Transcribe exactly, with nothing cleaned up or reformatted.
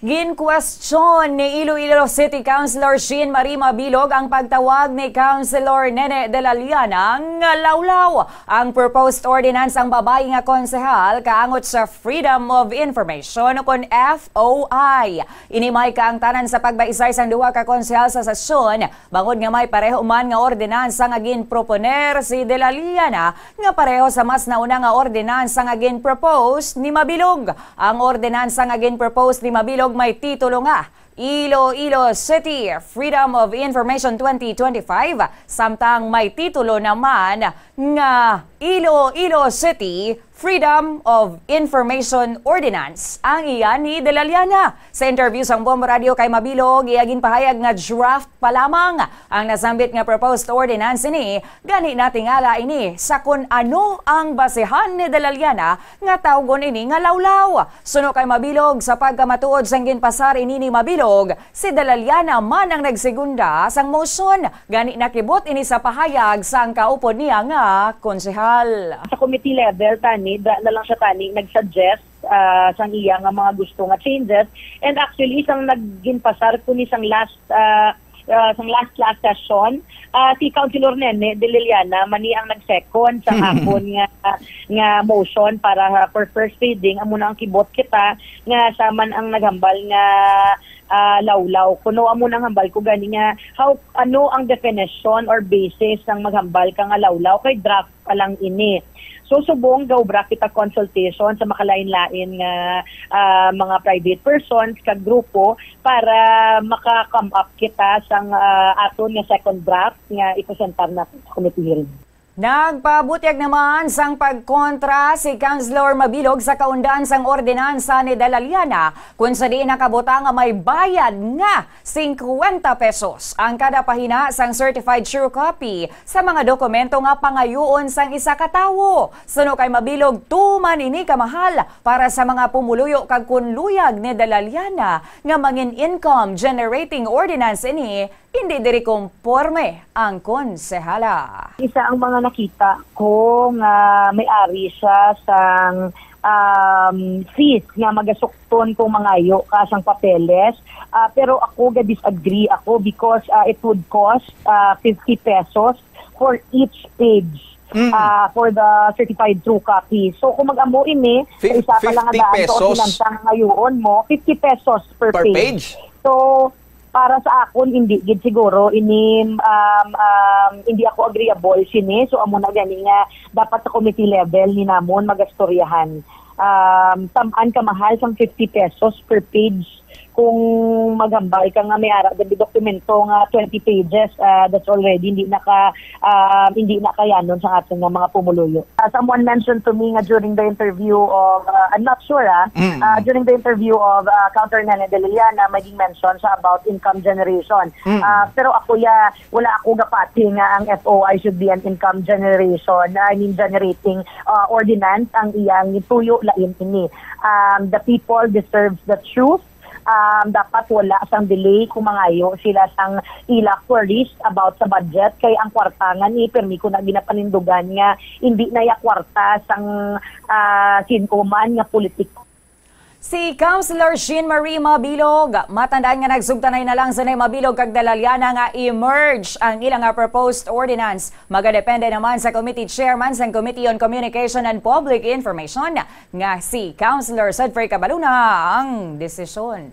Ginkwestiyon ni Iloilo City Councilor Jean Marie Mabilog ang pagtawag ni Councilor Nene de la Liana nga lawlaw. Ang proposed ordinance ang babayi nga konsehal kaangot sa Freedom of Information o kon F O I. Ini may kaangtanan sa pagbaysay sang duha ka konsehal sa sesyon, bangod nga may pareho man nga ordinansa nga ginproponer si De La Liana nga pareho sa mas nauna nga ordinansa nga ginpropose ni Mabilog. Ang ordinansa nga ginpropose ni Mabilog may titulo nga Iloilo City Freedom of Information twenty twenty-five, samtang may titulo naman nga Iloilo City Freedom of Information Ordinance. Ang iya ni De La Liana. Sa interview sang Bombo Radio kay Mabilog, iya ginpahayag nga draft pa lamang ang nasambit nga proposed ordinance ini, gani natingala ini sa kun ano ang basihan ni De La Liana nga tawgon ini nga lawlaw. Suno kay Mabilog, sa pagkamatuod sang ginpasar ini ni Mabilog, si De La Liana man ang nagsegunda sang motion, gani nakibot ini sa pahayag sang kaupod niya nga konsehal. Sa committee level, tani, da na lang siya, tani, nag-suggest, ah, sang iya nga mga gusto nga changes. And actually, sang nagginpasar ko ni sang last, ah, ah, sang last, last session, ah, si Councilor Nene de Liliana man ni ang nag-second sa akon nga, nga motion para, ah, for first reading. Amo na ang kibot kita nga siya man ang naghambal nga, ah, lawlaw. Kuno amo nang hambal ko gani nga, how, ano ang definition or basis sang maghambal ka nga lawlaw kay draft pa lang ini. So, subong gaobra kita consultation sa makalain-lain nga, ah, mga private persons kag grupo para maka-come up kita sang, ah, aton nga second draft nga ipresentar naton sa committee hearing. Nagpabutyag naman sang pagkontra si Councilor Mabilog sa kaundan sang ordinansa ni De La Liana, kung sa diin nakabutang nga may bayad nga singkwenta pesos ang kada pahina sang certified true copy sa mga dokumento nga pangayoon sang isa ka tawo. Suno kay Mabilog, tuman ini kamahal para sa mga pumuluyo, kag kun luyag ni De La Liana nga mangin income generating ordinance ini, hindi diri komporme ang konsehala. Isa ang mga nakita ko nga may ari siya sang, um, fees nga magasukton kung mangayo ka sang papeles. Ah, pero ako, ga-disagree ako because, ah, it would cost, ah, fifty pesos for each page, Mm. ah, for the certified true copy. So, kung mag-amo ini, Fif-, sa isa pa lang nga fifty daan ka pesos. Ordinansa nga ngayoon mo, fifty pesos per Per page. Page? So, para sa akon, hindi gid siguro ini, um, um, hindi ako agreeable sini. So, amo na gani nga dapat sa committee level ni namon magastoryahan. Um, tam-an ka mahal sang fifty pesos per page. Kung maghambal ka nga may ara gid dokumento nga twenty pages, ah, that's already hindi na ka, ah, hindi na kayanon sa aton nga mga pumuluyo. Ah, someone mentioned to me nga during the interview of, ah, I'm not sure, ah, Mm. ah, during the interview of, ah, Counter Nene de Liliana, may mention sa about income generation. Mm. Ah, pero ako, ya, wala ako gapati nga ang F O I should be an income generation, I mean, generating, ah, ordinance. Ang iyang tuyo lain ini. Um, the people deserves the truth. Um, dapat wala sang delay kung mangayo sila sang ila queries about sa budget, kay ang kwarta nga ni, permi ko na ginapanindugan nga hindi na ya kwarta sang, ah, sin-o man nga politiko. Si Councilor Jean Marie Mabilog, matandaan nga nagsugtanay na lang sanay Mabilog kag De La Liana nga i-merge ang ila nga proposed ordinance. Magadepende naman sa committee chairman sang Committee on Communication and Public Information nga si Councilor Sudfrey Cabaluna ang desisyon.